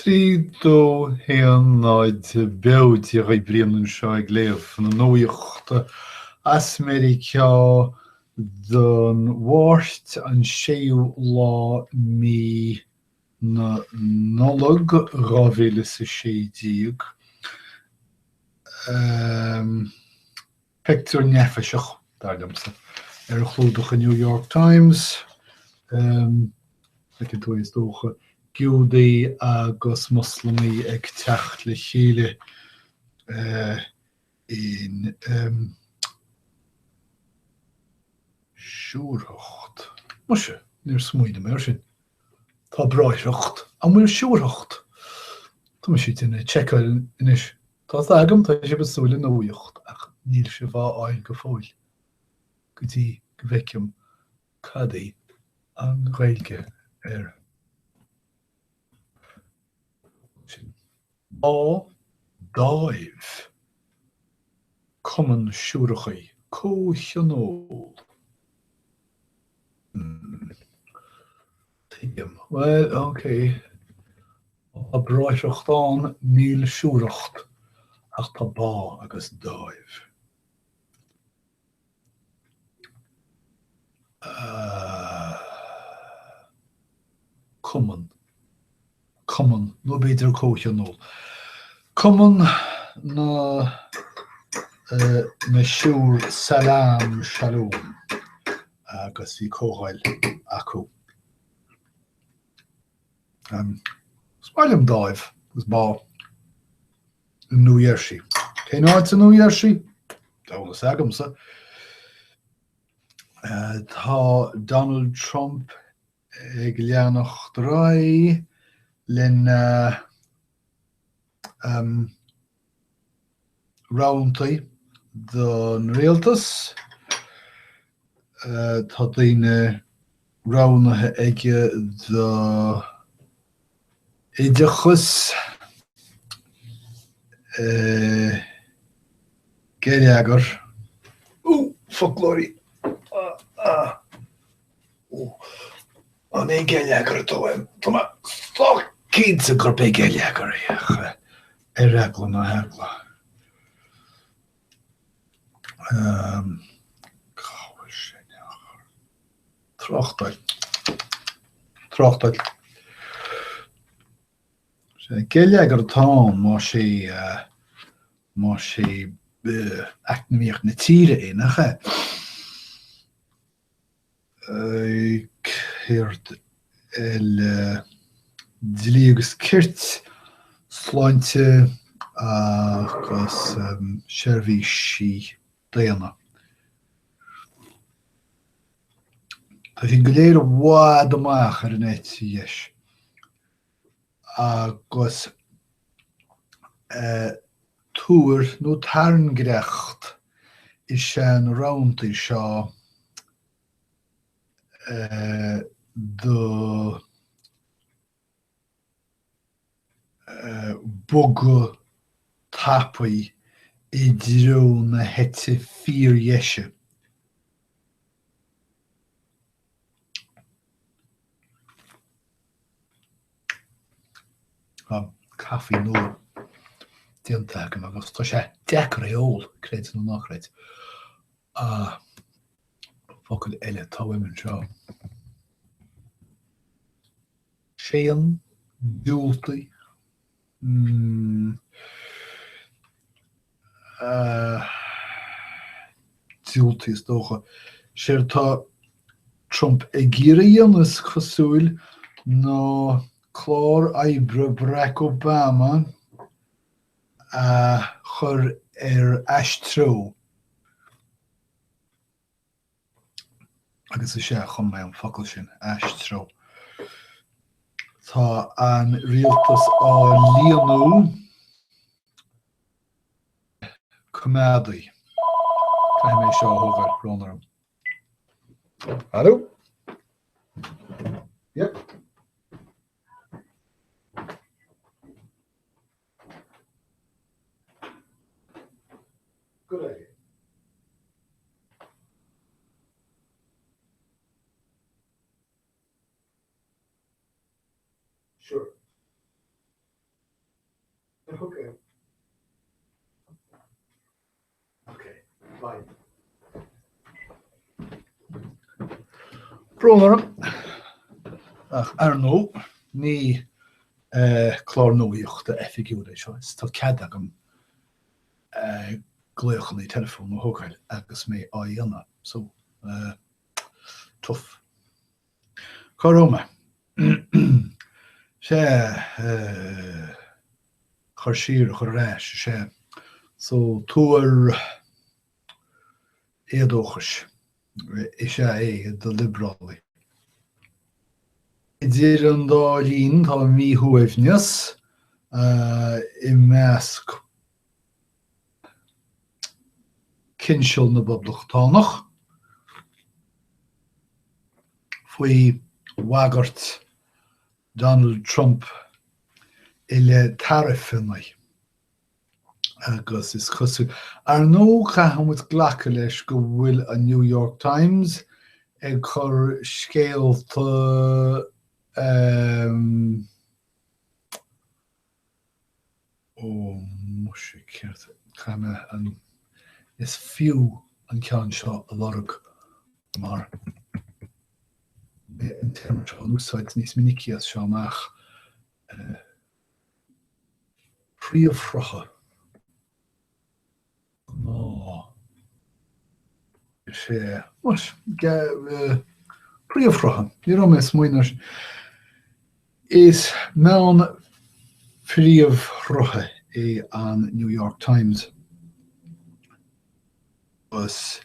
3, 2, 1, 0, Beo Dia dhaoibh, Brian anseo ag léamh na nuachta as Meiriceá don Mháirt an séú lá mí na Nollag 2016. Pictiúr neafaiseach, dar liomsa, ar chlúdach an New York Times. Feiceann tú é is dócha, Giúdaí agus Moslamaí ag teacht le chéile in siúrthacht. Muise, níor smaoinigh mé air sin. Tá bráithreacht. An bhfuil siúrthacht? Tá mise ag déanamh seiceáil anois. Tá fhios agam, tá sibh ag súil le nuacht ach níl sibh á fháil go fóill go dtí go bhfeicim cad í an Ghaeilge ar sin. Bá Dáimh, Cumann Siúracha, Comhthionól. Tuigim. Bhuel, ok. Tá bráithreacht ann, níl siúracht, ach tá bá agus dáimh. Cumann. Cumann, nó b'fhéidir comhthionól. Cumann na na Siúr Salaam Shalom agus bhí comhdháil acu. Is maith liom dáimh agus bá i New Jersey. Cén áit i New Jersey? Deabhal a fhios agamsa. Tá Donald Trump ag leanacht ar aghaidh lena roghantaí don rialtas. Tá daoine roghnaithe aige do oideachas, geilleagar, foclóirí, An é geilleagar atá uaim? Tá mé sách cinnte gurb é geilleagar é ach ar eagla na heagla. Cá bhfuil sé in aon chor? Tráchtáil. Tráchtáil. Geilleagar atá ann más é más é eacnamaíocht na tíre é, nach ea? Céard eile? Dlí agus cirt, sláinte agus seirbhísí daonna. Tá siad go léir i bhfad amach ar an eite dheis agus tuar nó tairngreacht is ea na roghantaí seo do bogadh tapaidh i dtreo na heite fíordheise. Tá caife nua déanta agam agus tá sé deacair é a ól, creid nó ná creid. Ah, focal eile atá uaim anseo. Séan, diúltaigh, diúltaigh is dócha. Séard tá Trump ag iarraidh a dhéanamh is cosúil ná clár oibre Barack Obama a chur ar aistreo. Agus is ea, chum mé an focal sin, aistreo. Tá an rialtas á líonadh le coimeádaigh. Caithfidh mé seo a thógáil, brón orm. Hello? Yep. Good idea. Sure. Bye. Brón orm, ach ar ndóigh, ní clár nuaíochta oifigiúil é seo, is tá cead agam glaochanna teileafóin a thógáil agus mé á dhéanamh, so, tough. Cá raibh mé? Sea, chur siar, a chur ar ais, sea. So, tuar éadóchais is ea é do liobrálaigh. Idir an dá linn tá míshuaimhneas i measc cinseal na bPoblachtánach faoi bhagairt Donald Trump i leith taraifeanna agus is cosúil, ar ndóigh caithfidh muid glacadh leis go bhfuil an New York Times ag cur scéalta Ó muise, céard, caithfidh mé an, is fiú an ceann seo a lorg mar beidh an téarma seo in úsáid níos minicí as seo amach. Príomhshrutha. Ná. Is é. Muis, príomhshrutha. Ní raibh mé ag smaoineamh air sin. Is meán príomhshrutha é an New York Times agus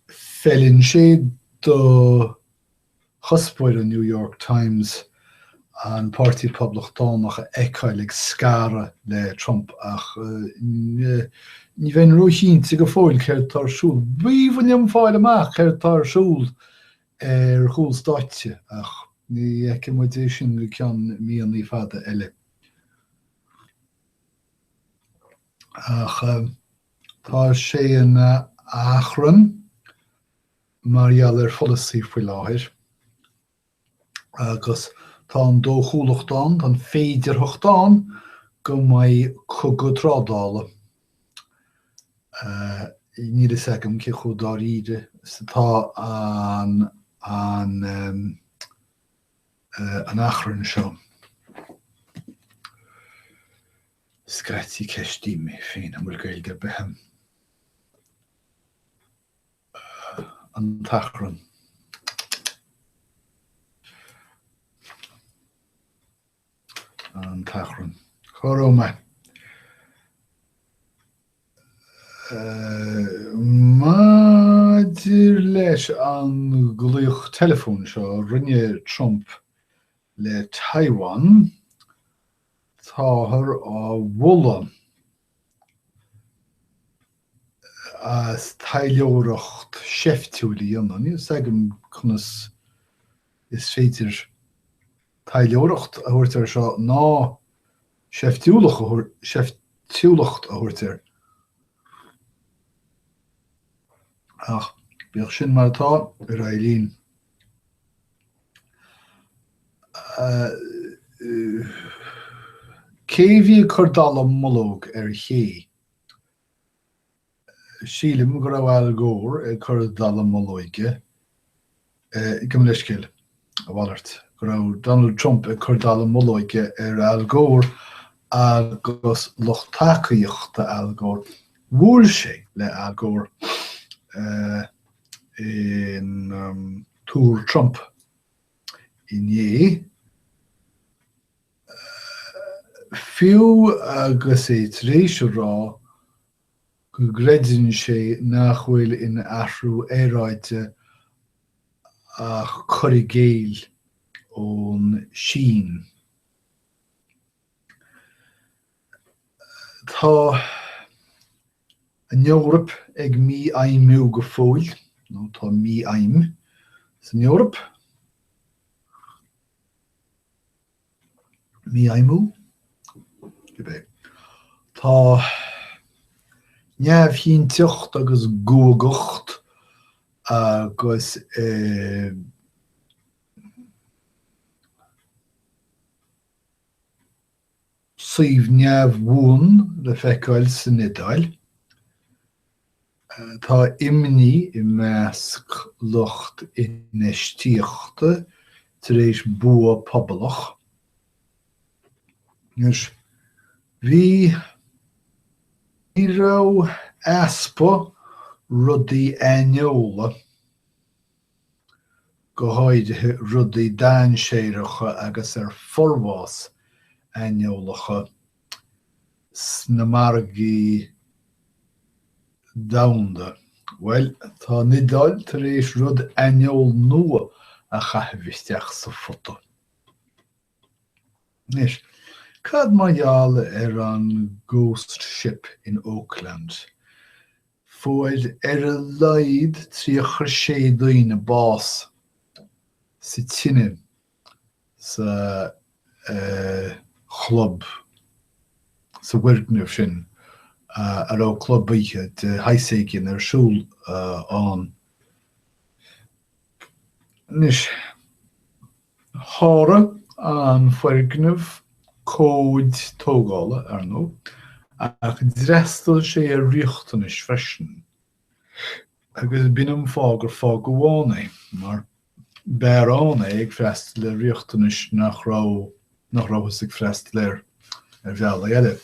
feileann sé do chuspóir an New York Times an Páirtí Poblachtánach a fheiceáil ag scaradh le Trump ach ní bheinn róchinnte go fóill céard atá ar siúl. B'aoibhinn liom fáil amach céard atá ar siúl ar chúl stáitse ach ní fheicfidh muid é sin go ceann míonna fada eile. Ach tá sé ina achrann mar gheall ar pholasaí faoi láthair agus tá an dóchúlacht ann, tá an féidearthacht ann go mbeidh cogadh trádála. Níl fhios agam cé chomh dáiríre is atá an an an achrann seo. Scaití ceistím mé féin an bhfuil Gaeilge ar bith ann. An t-achrann. An t-achrann. Cá raibh mé? Maidir leis an nglaoch teileafóin seo a rinne Trump le Taiwan, táthar á mholadh. as taidhleoireacht sheiftiúil a dhéanamh. Níl fhios agam conas is féidir taidhleoireacht a thabhairt air seo ná seiftiúlacht a thabhairt air. Ach bíodh sin mar atá, ar aghaidh linn. Cé a bhí ag cur dallamullóg ar ché? Sílim go raibh Al Gore ag cur dallamullóige, gabh mo leithscéal, a mhalairt, go raibh Donald Trump ag cur dallamullóige ar Al Gore agus lucht tacaíochta Al Gore. Bhuail sé le Al Gore in Túr Trump inné. Fiú agus é tar éis a rá go gcreideann sé nach bhfuil in athrú aeráide ach cur i gcéill ón Sín. Tá an Eoraip ag mífheidhmiú go fóill, nó tá mífheidhm san Eoraip. Mífheidhmiú? Cibé. Tá neamhchinnteacht agus guagacht agus Suíomh neamhbhuan le feiceáil san Iodáil. Tá imní i measc lucht infheistíochta tar éis bua pobalach. Anois, bhí, ní raibh easpa rudaí aineola, go háirithe rudaí dainséaracha agus ar forbhás aineolacha sna margaí domhanda. Bhuel, tá an Iodáil tar éis rud aineoil nua a chaitheamh isteach sa phota. Anois, cad mar gheall ar an Ghost Ship in Oakland? Fuair ar a laghad 36 daoine bás sa tine sa chlub, sa bhfoirgneamh sin a raibh club oíche de shaghas éigin ar siúl ann. Anois. Sháraigh an foirgneamh cóid tógála, ar ndóigh, ach d'fhreastail sé ar riachtanais freisin, agus b'in an fáth gur fágadh ann é, mar b'fhearr ann é ag freastal ar riachtanais nach raibh, nach rabhthas ag freastal air ar bhealaí eile,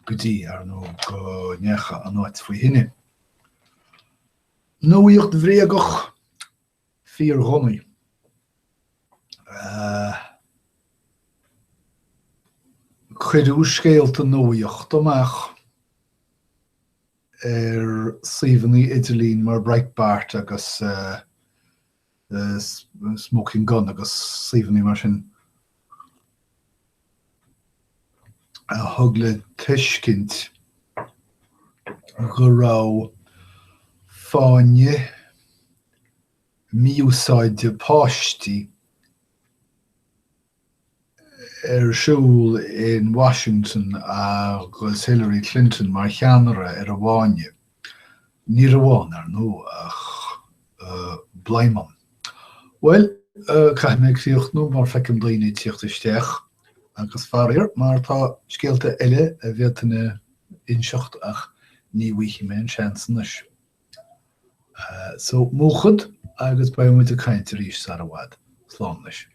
go dtí, ar ndóigh, go ndeachaigh an áit faoi thine. Nuaíocht bhréagach! Fíordhona. Cuireadh scéalta nuaíochta amach ar suíomhanna idirlín mar Breitbart agus Smoking Gun agus suíomhanna mar sin a thug le tuiscint go raibh fáinne mí-úsáide páistí ar siúl in Washington agus Hillary Clinton mar cheannaire ar an bhfáinne. Ní raibh ann, ar ndóigh, ach bladhmann. Bhuel, caithfidh mé críochnú mar feicim daoine ag tíocht isteach agus faraor mar tá scéalta eile a bhféadfainn a inseacht ach ní bhfaighidh mé an seans anois. So, múchfad agus beidh muid ag caint arís sar i bhfad. Slán anois.